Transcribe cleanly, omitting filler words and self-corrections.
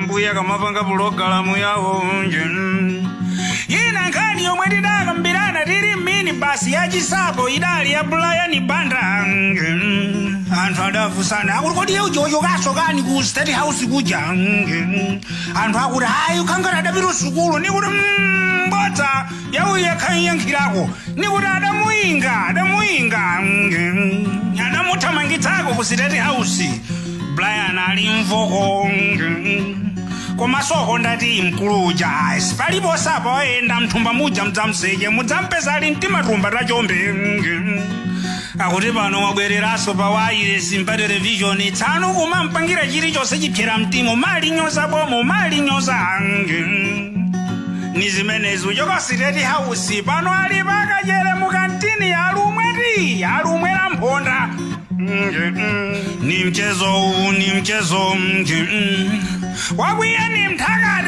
ambuye akamapanga pulogalamu yawo nje. Ina nkhani yomwe tidakambirana tili mini basi yachisapo idali ya Brian Banda. Anthu adafunsana akuti, "Kodi iye uja wachokaso kani ku State House kuja?" Anthu akuti, "Hayi, ukhangati adapita sukulu." Nikuti, "Mbodza yauye khanyankhirako." Nikuti adamuyinga, adamuyinga, adamuthamangitsako ku State House. Brian ali mvoko, komasoko ndati mkuluja palipo sapa wayenda mthumba muja mdzamseche, mudzampeza ali mtimatumba tachombe. Akuti pano wabwereraso pa wireless, pa televishoni tsanu, kumampangira chilichonse chipyera mtimo, malinyoza bomo, malinyoza. Ni zimenezi. Uchoka State House, pano ali pakachere mukantini alumweti alumwera mphonda. Ni mchezo uwu, ni mchezo. Wakwiya ni mthakati.